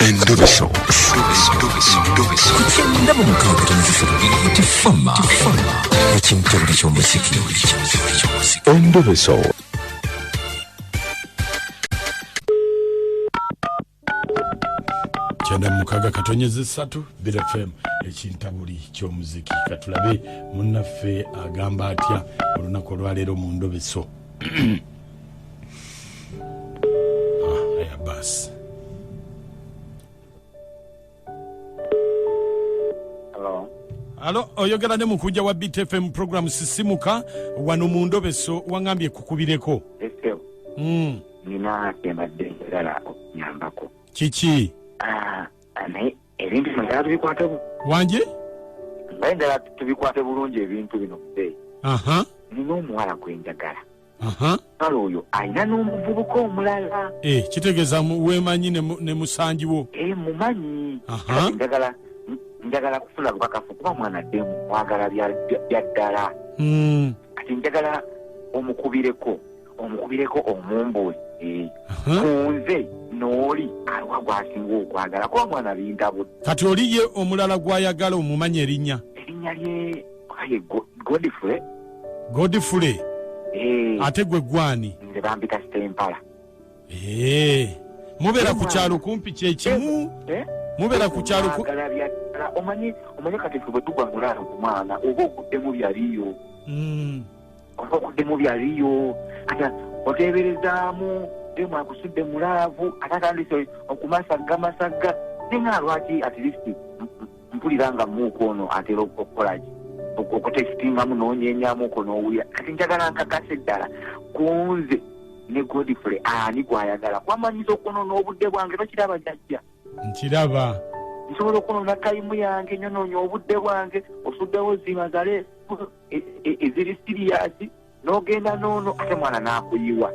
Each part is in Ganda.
Endobeso. Ku kyenda mu mukaaga tono zisatu tifama ekintabuli ky'omuziki. Endobeso. 96.3 Bit FM, ekintabuli ky'omuziki. Katulabe munnaffe agamba atya olunaku olwaleero mu ndobeso. Ah, aya baasi. Hello. Alo, oyogera ne mukunja wa Bit FM, program Sisimuka, wano mu ndobeso. Wangambye kukubireko. Ese nina kyembadde njagala okunyambako. Kiki? Ah, ah, naye ebintu bino njagala tubikwate Wanje. Naye njagala tubikwate bulungi ebintu bino muzeeyi. Nina omuwala gwe njagala. Omuwala oyo alina n'omuvubuka omulala. Eh, kitegeeza weemanyi ne musangi wo. Eh, mumanyi. Kati njagala kufuna bukakafu kuba mwana ddemu mwagala bya ddala. Kati njagala omukubireko omumbuuzi. Kunze n'oli aliwa gw'asinga okwagala kuba mwana bintabudde. Kati oli ye omulala gw'ayagala omumanyi erinnya? Erinnya lye aye Godfrey. Godfrey. Ate gwe gwani? Nze bampita Sempala. Mubeera ku kyalo kumpi kye kimu? Mubeera ku kyalo ku- Mwagala bya ddala. Omanyi kati ffe bwe tugwa mu laalo ku mwana, oba okuddemu byaliyo. Oba okuddemu byaliyo. Ate oteeberezaamu, demu akusudde mu laavu, ate atandise okumasaggamasagga. Naye nga lwaki at least mpulira nga muuku ono atera okukola ki? Okutesitingamu n'onyenyamuko n'owulira. Kati njagala nkakase ddala ku nze ne Godfrey ani gw'ayagala. Kwamanyiza okwonoona obudde bwange, tokiraba jjajja? Nkiraba. Nsobola okwonoona tayimu yange, nyonoonya obudde bwange, osuddewo zimazale eziri siriyasi, n'ogenda n'ono ate mwana n'akuyiwa.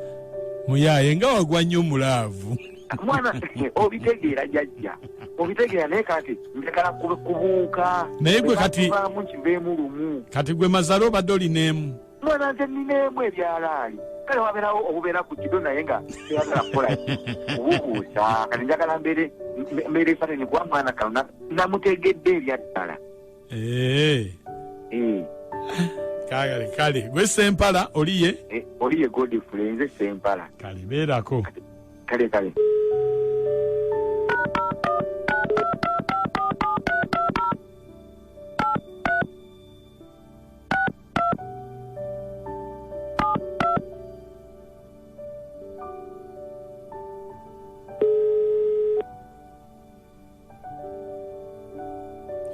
Muyaaye nga wagwa nnyo mu laavu. Mwana, obitegeera jjajja, obitegeera, naye kati njagala kubuuka. Naye gwe kati Bwe nkiveemu lumu. Kati gwe mazale obadde olina emu? Mwana nze nnina emu ebyalaali. Kale wabeerawo obubeera ku kido naye nga teyagala kukola ki? Kububuusa. Kati njagala mbeere fateni kuba mwana kano namutegedde ebya ddala. Kale, kale. Gwe Sempala, oli ye? Oli ye Godfrey, nze Sempala. Kale, beerako. Kale, kale.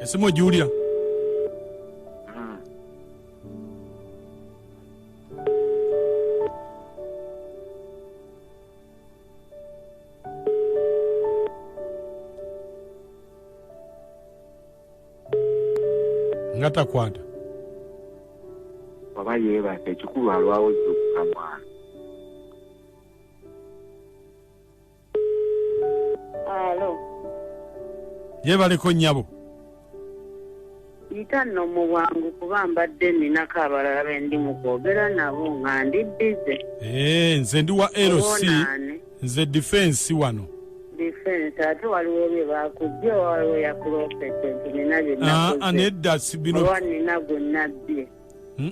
Esimu ogiwulira? Nga takwata. Waba yeebase, ekikulu alwawo zuukuka mwana. Alo. Yeebaleko nnyabo. Yita nno mu bwangu kuba mbadde nninako abalala be ndi mu kwogera nabo nga ndi busy. Nze ndi wa LC. Obonaane. Nze defense wano. Defense, ate waliwo bye baakugye, waliwo yakulofete nti nina bye nakoze. Nedda, si bino. Oba nina gwe nabbye.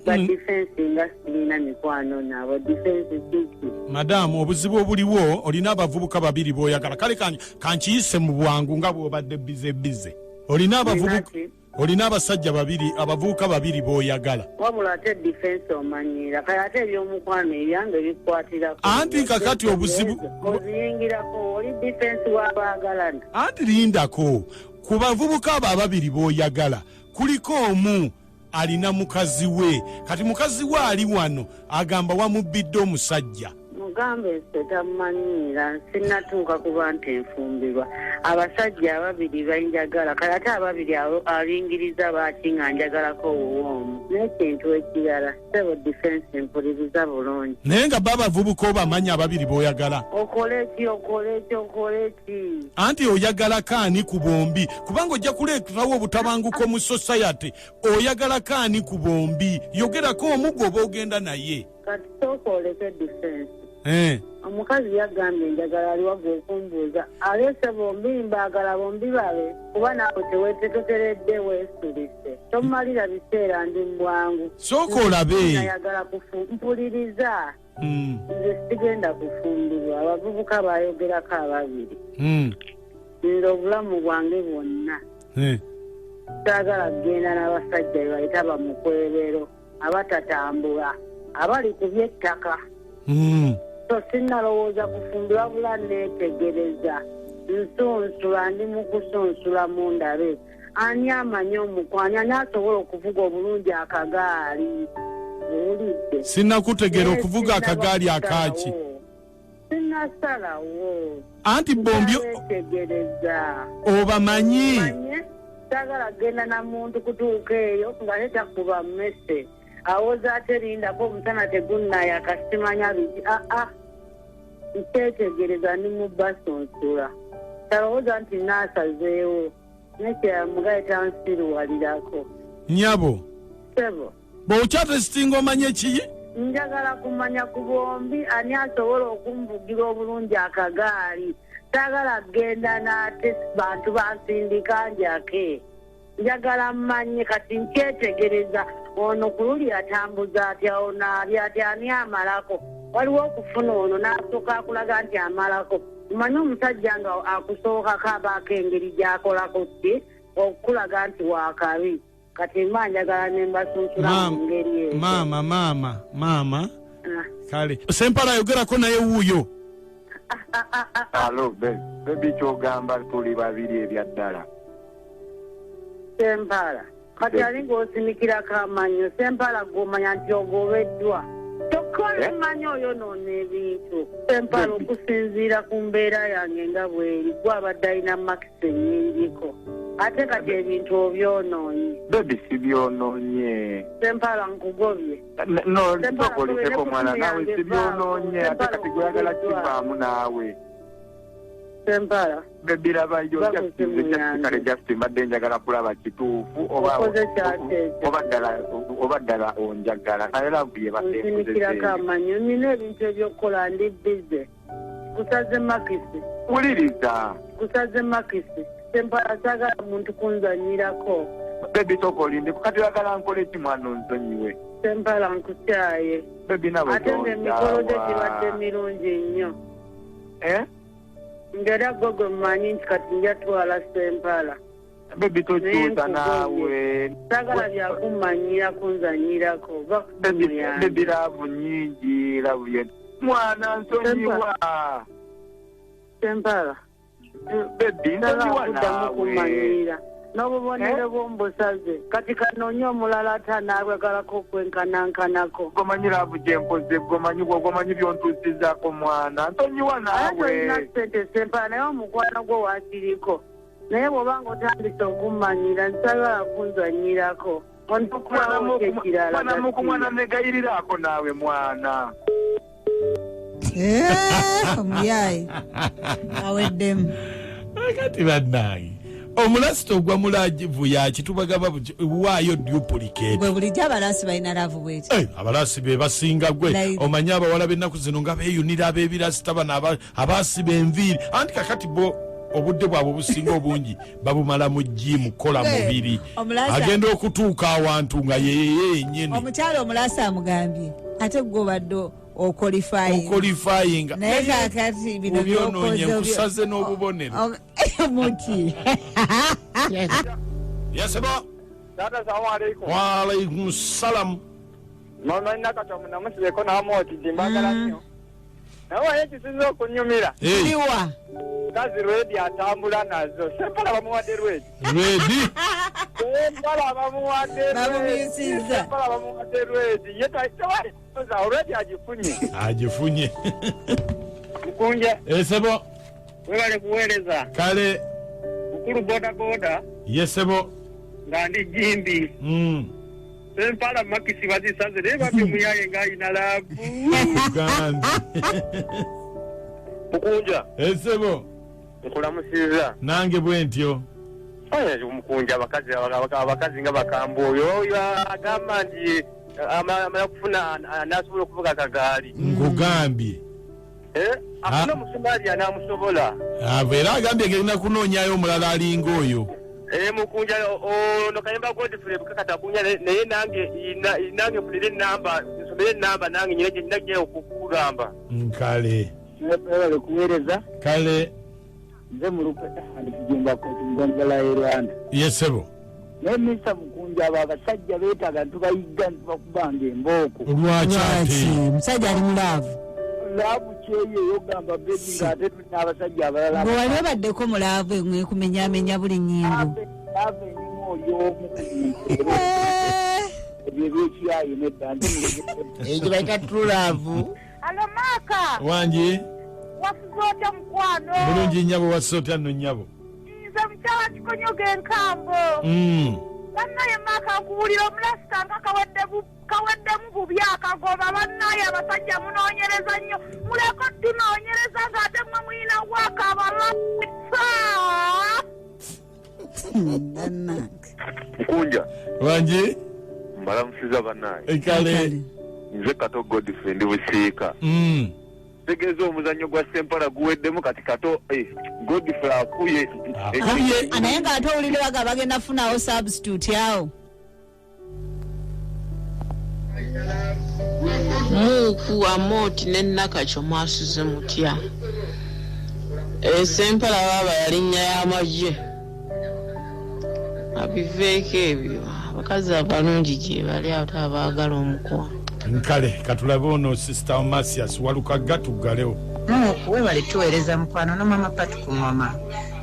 Ba defense nga sirina mikwano nabo, defense kiki? Madam, obuzibu obuliwo olina abavubuka babiri b'oyagala. Kale kankiyise mu bwangu nga bw'obadde busy busy. Olina abavubuka, Nina ki? olina abasajja babiri, abavubuka babiri b'oyagala. Wabula ate defense omanyiira. Kale ate eby'omukwano ebyange bikwatirako. Anti kakati obuzibu Oziyingirako, oli defense w'abaagalana. Anti lindako, ku bavubuka abo ababiri b'oyagala, kuliko omu alina mukazi we. Kati mukazi we ali wano agamba wamubbidde omusajja. Mugambe nze tamanyiira, sinnatuuka kuba nti nfumbirwa. Abasajja ababiri banjagala, kale ate ababiri abo alingiriza baaki nga njagalako owuwo omu. N'ekintu ekirala, ssebo defense mpuliriza bulungi. Naye nga bo abavubuka obamanyi ababiri b'oyagala. Okole ki, okole ki, okole ki? Anti oyagalako ani ku bombi? Kubanga ojja kuleetawo obutabanguko mu society. Oyagalako ani ku bombi? Yogerako omu gw'oba ogenda naye. Kati sooka oleke defense. Omukazi yagambye njagala ali wagwe okumbuuza aleese bombi mbaagala bombi babe kuba naawe teweetegekeredde weesulise tomalira biseera ndi mu bwangu. Sooka olabe. Nayagala mpuliriza. Nze sigenda kufumbirwa abavubuka bayogerako ababiri. Nze obulamu bwange bwonna saagala kugenda n'abasajja be bayita bamukwebero abatatambula abali ku by'ettaka. So sinnalowooza kufumbirwa wabula neetegereza nsunsula ndi mu kusunsula mundabe ani amanyi omukwani ani asobola okuvuga obulungi akagaali. Owulidde? Sinnakutegeera okuvuga akagaali akaaki. Sinnasalawo. Anti bombi neetegereza. Obamanyi. Saagala kugenda na muntu kutuuka eyo nga tetakuba mmese awoza ate lindako omusana tegunnayaka simanya biki. Aa nkyetegereza ndi mu basunsula talowooza nti naasazeewo nekyamugaye tansiruwalirako. Nnyabo. Ssebo. Bw'okyatesitinga omanye ki? Njagala kumanya ku bombi ani asobola okunvugira obulungi akagaali. Saagala kugenda n'ate bantu bansindika njake. Njagala mmanye kati nkyetegereza ono ku luli atambuza atya ono ali atya ani amalako. Waliwo okufuna ono n'asooka akulaga nti amalako. Omanyi omusajja nga akusookako abaako engeri gy'akolako ki okulaga nti waakabi. Kati mba njagala ne mbasunsula mu ngeri eyo. Maama maama maama. Kale Sempala ayogerako naye wuuyo. Alo bebi ky'ogamba tuli babiri ebya ddala. Sempala kati ali ng'osinikirako amannyo. Sempala gw'omanya nti ogobeddwa. Kyokka olimanya oyonoona ebintu. Sempala okusinziira ku mbeera yange nga bw'eri gwe abadde alina makisi ennyingiko. Ate kati ebintu obyonoonye. Bebi sibyonoonye. Sempala nkugobye. No, sooka mwana naawe sibyonoonye ate kati gw'oyagala kivaamu naawe. Sempala. Bebi labayo kale just mbadde njagala kulaba kituufu oba ddala onjagala. Kale love ye badde nsinikirako amannyo. Nina ebintu ebyokukola ndi bize. Kusaze makisi. Wuliriza. Kusaze makisi. Sempala saagala muntu kunzannyirako. Bebi sooka olindeko kati oyagala nkole ki mwana onsonyiwe? Sempala nkukyaye. Bebi naawe ate ng'emikolo gyo gibadde mirungi nnyo. Ngera gwe gwe mmanyi nti kati nja twala Sempala. Bebi tokyusa naawe. Saagala byakummanyira kunzannyirako. Bebi love nnyingi love ye. Mwana nsonyiwa. Sempala. Bebi nsonyiwa naawe. N'obubonero bw'ombusaze kati kanoonye omulala ate anaabagalako okwenkanankanako. Gomanyi love gye nkoze gomanyi byontuusizaako mwana nsonyiwa naawe. Tolina ssente Sempala naye omukwano gwo waakiriko. Naye bw'oba ng'otandise okummanyira nsagala kunzannyirako. Ontukulawo ekirala. Mwana mukumwana negayiriraako naawe mwana. Omuyayi aweddemu. Kati bannange omulasita ogwa mulavu yakitubagaba waayo duplicate. Gwe bulijjo abalasi balina laavu bweti. Abalasi be basinga gwe. Omanyi abawala b'ennaku zino nga beeyunira ab'ebirasita bano abasiba enviiri. Anti kakati bo obudde bwabwe obusinga obungi babumala mu gym kukola mubiri. Agenda okutuuka awantu nga yeye yennyini. Omukyala omulasi amugambye ate gwe obadde oqualifying. Naye kakati bino byonoonye nkusaze n'obubonero. Muti. Yes, sir. Tata, salamu alaikum. Wa alaikum salam. Mama nakato munamusibeko n'amooti mbagala nnyo. Naye ekisinza okunyumira. Liwa. Kazi redi atambula nazo. Sempala bamuwadde redi. Redi. Sempala bamuwadde redi. Bamumyusiza. Sempala bamuwadde redi. Ye tawali already agifunye. Agifunye. Mukunja. Esebo. Webale kuweereza. Kale. Mukulu boda boda. Yesebo. Nga ndi jimbi. Sempala makisi bazisaze naye bambi muyaye ng'alina laavu. Uganda. Mukunja. Esebo. Nkulamusiza. Nange bwe ntyo. Omukunja abakazi nga bakambwe oyo agamba nti amala kufuna n'asobola okuvuga akagaali. Nkugambye. Afune omusomaali anaamusobola. Avo era agambye genda kunoonyayo omulala alinga oyo. Mukunja ono Kayemba Godfrey Bukakata kunya, naye nange nfunire enamba, nsomere enamba nange nyina gye nina okukugamba. Nkale. Mwebale kuweereza. Kale. Nze mulukujumba kugongola e Rwanda. Yesebo. Naye Mr. Mukunja, abo abasajja beetaaga ntubayigga ntubakubanga embooko. Lwaki ate? Omusajja ali mu laavu. Laavu kyeyo eyogamba bebi ng'ate tulina abasajja abalala. Bwe wali obaddeko mu laavu ekumenyamenya buli nnyingo. Laavu erimu oli omu ku muntu. Ebyo ebyekiyaye nedda nte. Ekyo bayita true love. Alo Maaka. Wangi. Wasuze otya mukwano? Bulungi nnyabo, wasuze otya nno nnyabo? Nze mukyala Kikonyoga enkambo. Bannaye Maaka, nkuwulira omulasita nga kaweddemu bubi akagoba. Bannaye abasajja munoonyereza nnyo, muleke tunoonyereza ng'ate mmwe muyina waaka abalasa. Mukunja. Wangi. Mbalamusiza bannaye. Kale. Nze Kato Godfrey ndi Busiika. Tegeeza omuzannyo gwa Sempala guweddemu kati Kato Godfrey akuye. Naye ng'ate owulire baga bagenda kufunawo substitute awo. Muuku Amooti ne Nakakyo mwasuze mutya? Sempala baaba yalinnya y'amagye. Abiveeko ebyo, abakazi abalungi gye bali ate abaagala omukwano. Nkale katulabe ono Sister Masias Walukagga tuggalewo. Muuku webale tuweereza mukwano no mama Patu ku ngoma.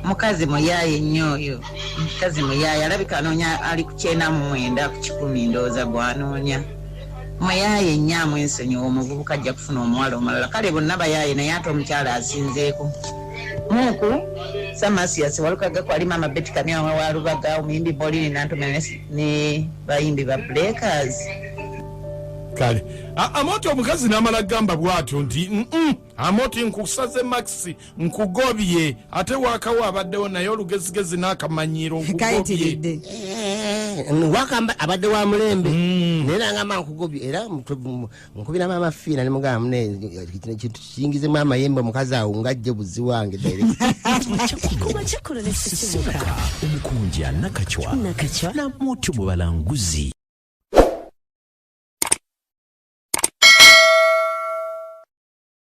Mukazi muyaaye nnyo oyo. Mukazi muyaaye alabika anoonya ali ku 99 ku 100 ndowooza gw'anoonya. Muyaaye nnyo amwensonyiwa, omuvubuka ajja kufuna omuwala omulala. Kale bonna bayaaye naye ate omukyala asinzeeko. Muuku Samasias Walukagga kwali mama Betty Kamyawa wa Lubaga, omuyimbi Pauline Nantume ne bayimbi ba Breakers. Kale Amooti omukazi n'amala gamba bw'atyo nti Amooti nkusaze Maxi nkugobye, ate waakawo abaddewo naye olugezigezi n'akamanyiiro nkugobye. Wakamba abadde wa mulembe naye nangamba nkugobye, era nkubira maama Fiina ne mugamba mune kintu kiyingizemu amayembe omukazi awo ng'ajje buzi wange direct. Omukunja Nakachwa na Mutyo Mubalanguzi.